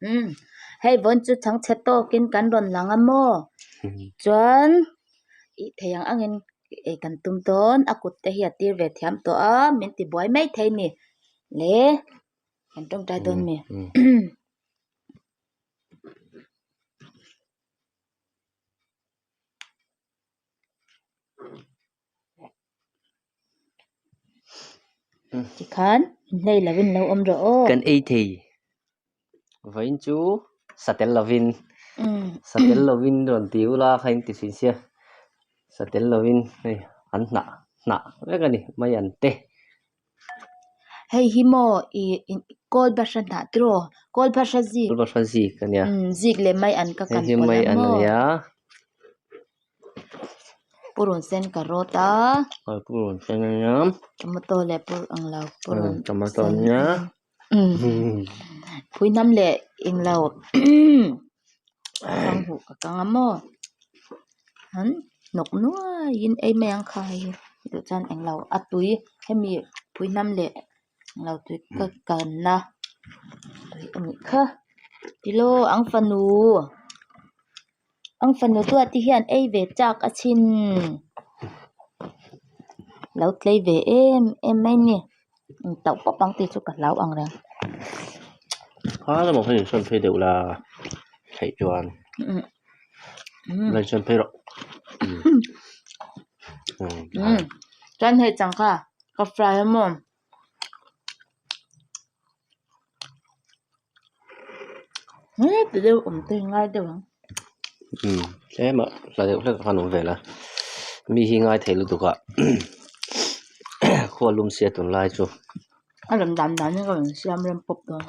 Umm hei vawiin chu chhangchhe tawkin kan rawn lang a maw chuan ih thei ang angin ei kan tum dawn a kut te hi a tir ve thiam tawh a min ti buai mai thei a ni le kan tawngtai dawn a ni. Tikhan inhlei lovin lo awm rawh aw. Kan ei thei vawiin chu satel lovin satel lovin rawn ti ula kha in ti thin sia satel lovin hei an hnah hnah vek a ni mai an te. Hei hi maw ih kawl bahra hnah tiraw kawl bahra zik kawl bahra zik a nia zik leh mai an ka kan hei hi mai an a nia. Purun sen ka rawt a purun sen a nia tomato leh pur ang lo purun tomato a nia phuihnam leh englo huh ka kang a maw an hnawk nuai in ei mai ang kha hei hi duh chuan englo a tui hemi phuihnam leh englo tui ka kanna tui a nih kha tilo ang fanu. Ang fanu duat te hian ei ve chak a chhin lo tlei ve em em mai a ni tauh pawp ang tih chu ka hlau ang reng. A lamah khan insawn phei deuh la theih chuan la insawn phei rawh chuan hei changkha ka fry a maw. Heti deuh awm te hi ngai deuh ang. Umm tlem a hla deuh hlek khan awm vel a mi hi ngai thei lutuk a khua lum sia tunlai chu. A rawn dan dan in ka rawn siam rem pawp dawn.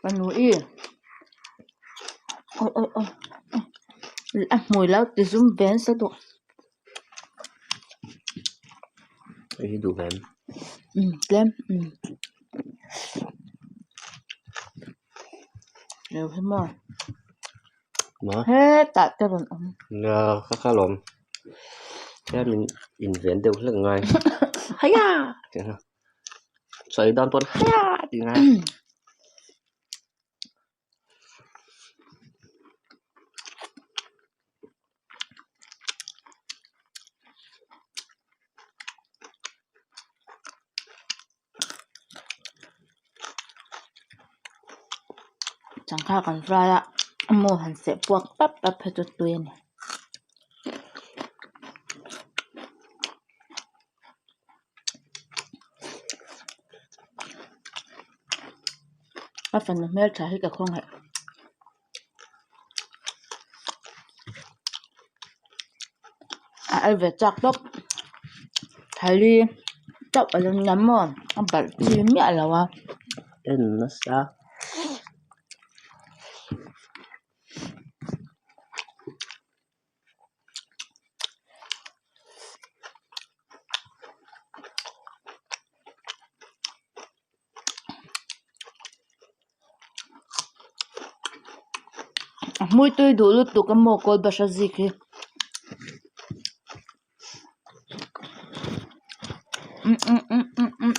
Ka nu i awi awi awi a hmui lo ti zum ve nasa duh. Hei hi duh ve em? Umm tlem umm reu hi maw. Hetah te rawn awm. Nia ka kha lawm hian min inven deuh hlek ngai haiya tih ang sawi dan pawn haiya tih ngai. Changkha kan fry a a maw han seh puak pap pap phei chu tui a ni. A fanu hmeltha hi ka khawngaih. A ei ve chak bawk thali chauh a lo ni a maw a balh chi miah lo a. En nasa. A hmui tui duh lutuk a maw kawl bahra zik hi umm umm umm umm umm.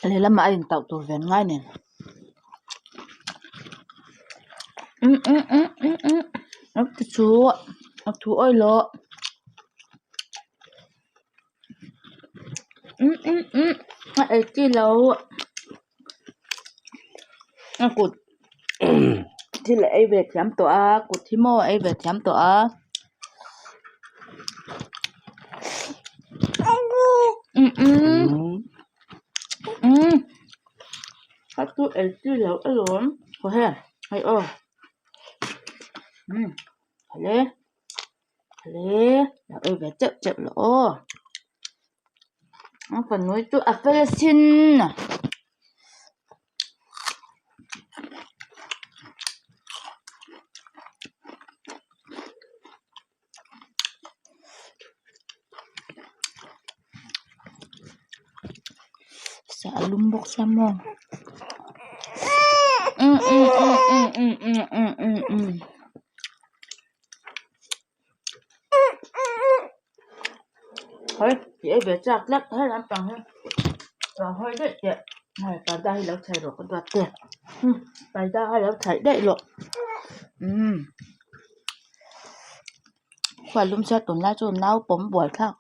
Lehlamah a intauh tur ven ngai nen umm umm umm umm umm a ti chu a thu awih loh umm umm umm a ei chi lo a kut thil a ei ve thiam tawh a kut hi maw a ei ve thiam tawh a umm umm. Umm a chu ei chi loh alawm haw he hei aw umm hle hle lo ei ve teuh teuh la aw a fanu chu a fel asin. Sa a lum bawk sia maw hei i ei ve chak tlat he lampang hi lo hawi daih teh hei parda hi lo chhaih rawh ka duat te parda kha lo chhaih daih rawh umm. Khual lum sia tunlai chu nau pawm buai thlak.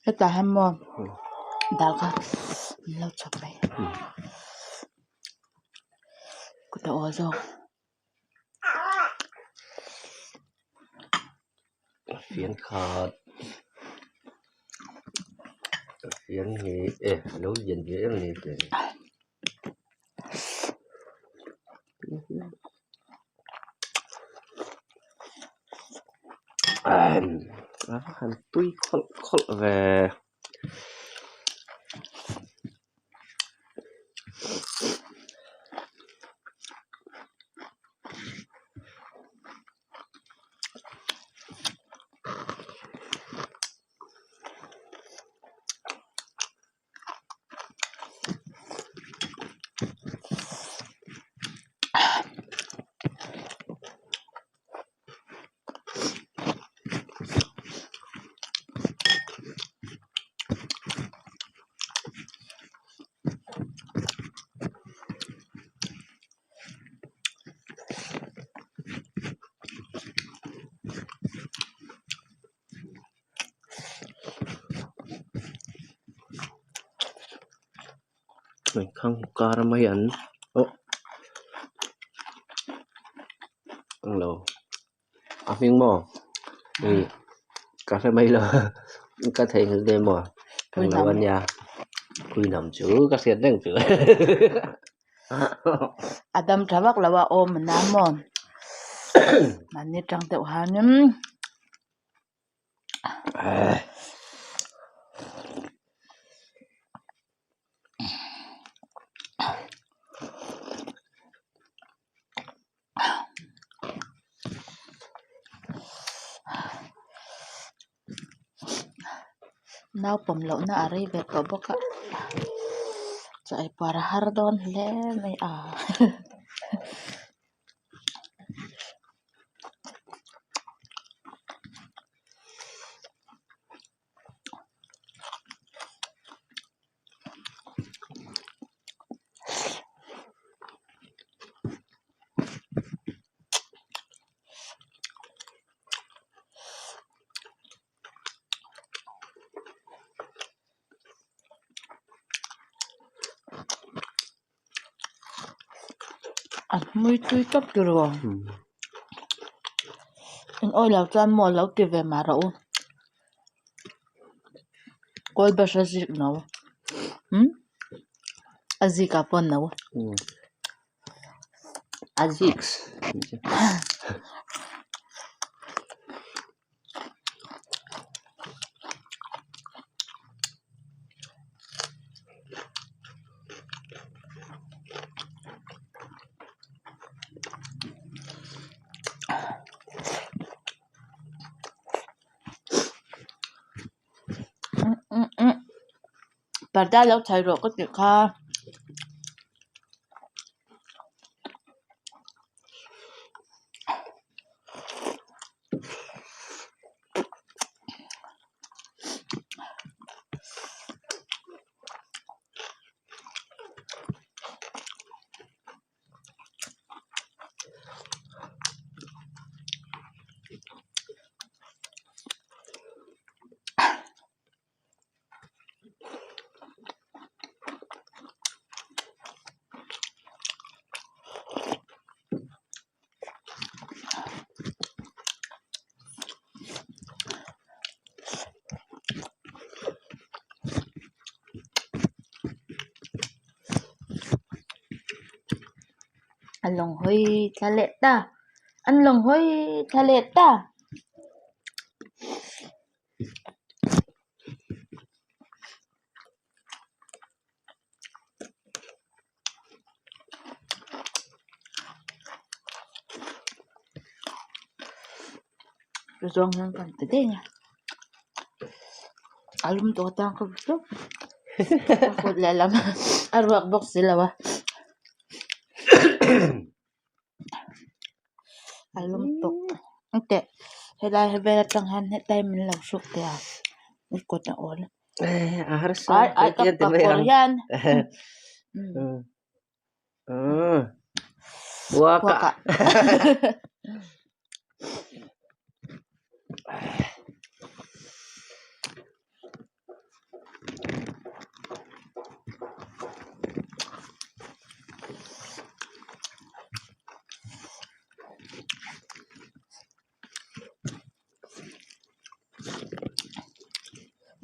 Hetah hian maw dal kha an lo chhawp mai kut a awl zawk. Fian khat fian hi e a lo lian ve em a ni tih. Han tui khawlh khawlh ve. Khang kar mai an aw englo a hming maw ih ka hre mai lo ka theihnghilh daih maw englo a nia phuihnam chu ka hriat reng chu. A dam tha vak lo a awm a na maw mahni tang deuh hanin. Nau pawm lohna a rei ve tawh bawk a chaw ei puar a har dawn hle mai a. A hmui tui tawp tur aw in awi lo chuan maw lo ti ve mah rawh u kawl bahra zik no umm a zik ah pawh no. A zik. Parda lo chhaih rawh ka tih kha. An lawng hawi thla leh ta an lawng hawi thla leh ta. Zawng hian kan ti daih a a lum tawh tan ka tawp ka kut lehlam a ruak bawk si lo a a lum tawp teh helai vel atang hian hetlai min lo hruk teh a i kut a awl a harsa ai ai ka ka kawr hian Puaka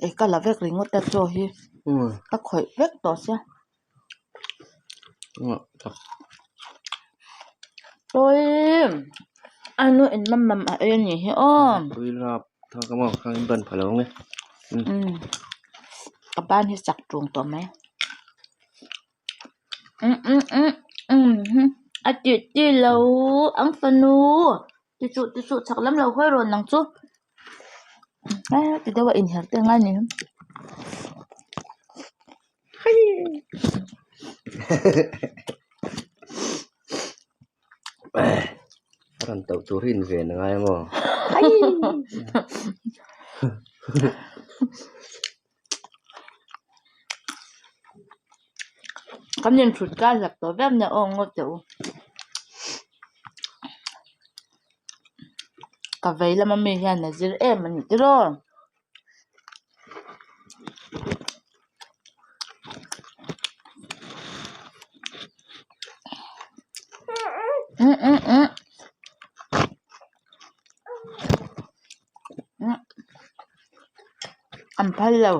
Ih ka la vek ringawt a chaw hi ka khawih vek tawh sia. Awii a nu in mam mam a ei a nih hi aw. Ka ban hi chak tung tawh mai. A tih tih lo ang fanu ti suh ti suh chhak lam lo hawi rawn ang chu ti deuh a inher te angai a ni. A rawn tauh tur hi inven a ngai maw? Kan inthut kar hlak tawh viau nia aw ngawt teh u. Ka vei lama mi hian a zir em a ni tiraw. An phal lo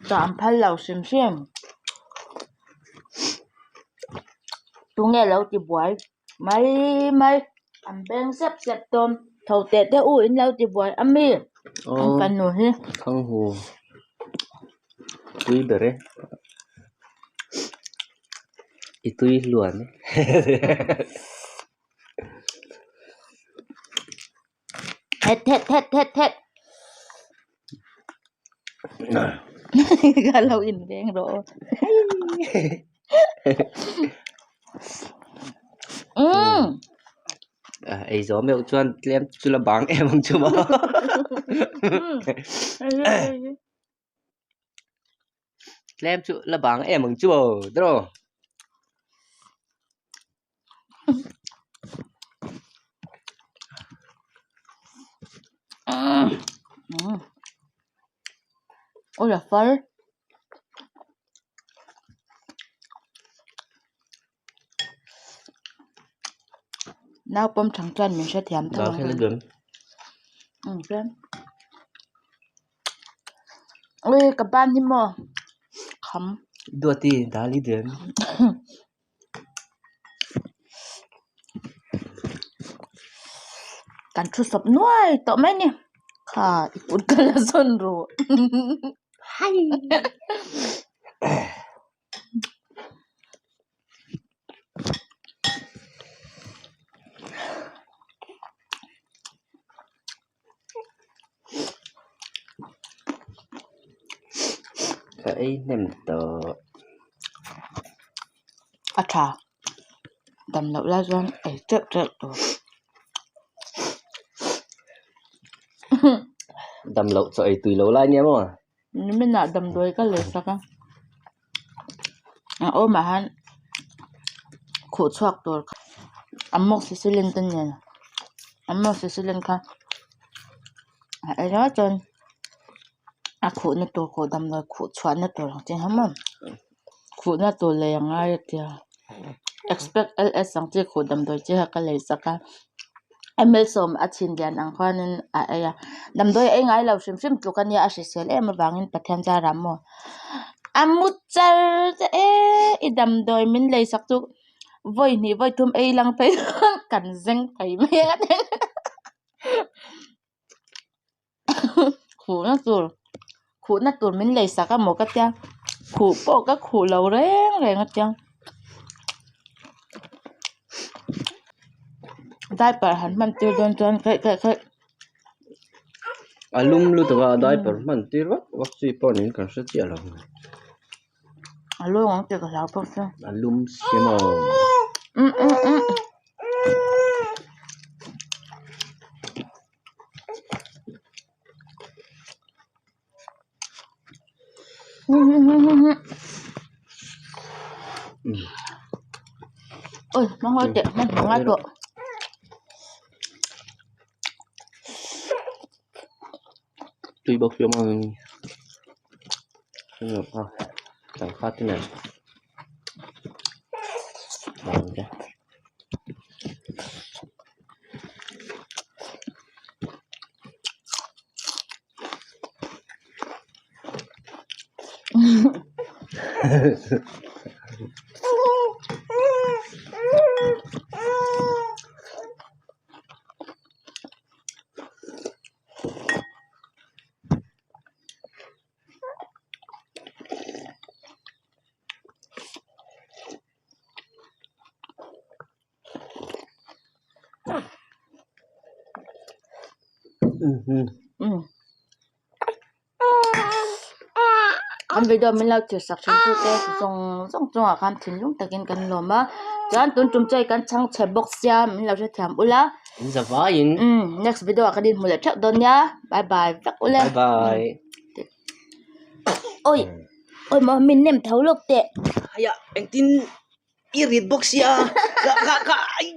tah an phal lo hrim hrim tunge lo ti buai mai mai an beng sep sep dawn tho teh te u in lo ti buai a mi an fanu hi. Tui ber e. I tui hluan e. Het het het het het ka lo in veng rawh aw umm Ei zawh meuh chuan tlem chu la bang em ang chu maw. Tlem chu la bang em ang chu aw tiraw. Aw la far. Naupawm thang chuan min hrethiam tho ang. Ui ka ban hi maw kham. Duati dal i den. Kan thu sawp nuai tawh mai ni. Kha i kut ka la zawn ru. Hai. Ka ei hnem tawh. A tha dam loh lai chuan ei teuh teuh tur. Dam loh chaw ei tui lo lai nia maw? Niminah damdawi ka lei sak a, a awmah hian khuh chhuak tur kha amoxicillin te nen amoxicillin kha a ei ringawt chuan a khuhna tur khuh damdawi khuh chhuahna tur ang chi kha maw khuhna tur lei a ngai a tia expect L_S ang chi khuh damdawi chi kha ka lei sak a. Ml sawm a chhin lian ang khuanin a ei a damdawi a ei ngai lo hrim hrim tluk a nia a hrisel em avangin Pathian zarah maw. A mu char che e i damdawi min lei sak chu vawi hnih vawi thum ei lang phei chuan kan zeng thei mai ang a ti khuhna tur khuhna tur min lei sak a maw ka tia khuh pawh ka khuh lo reng reng a tia diaper han hman tir dawn chuan khaih khaih khaih. A lum lutuk a diaper hman tir vak vak chi pawh niin kan hre chiah lo. A lum ang tih ka hlau bawk sia. A lum si maw. Um um um. Ôi, nó hơi tệ, nó ngon quá. Tui bawk hian a a sangha te nen Kan video min lo thlir sak thin tute zawng zawng chungah khan thinlung takin kan lawm a chuan tun tum chu hei kan chhang chhe bawk sia min lo hrethiam ula In za vaiin. Umm next video ah kan inhmu leh theuh dawn nia bye bye vek ule. Bye bye. Oi oi maw min nem tho lawk teh. Haiah engtin i rit bawk sia ka ka ka ai.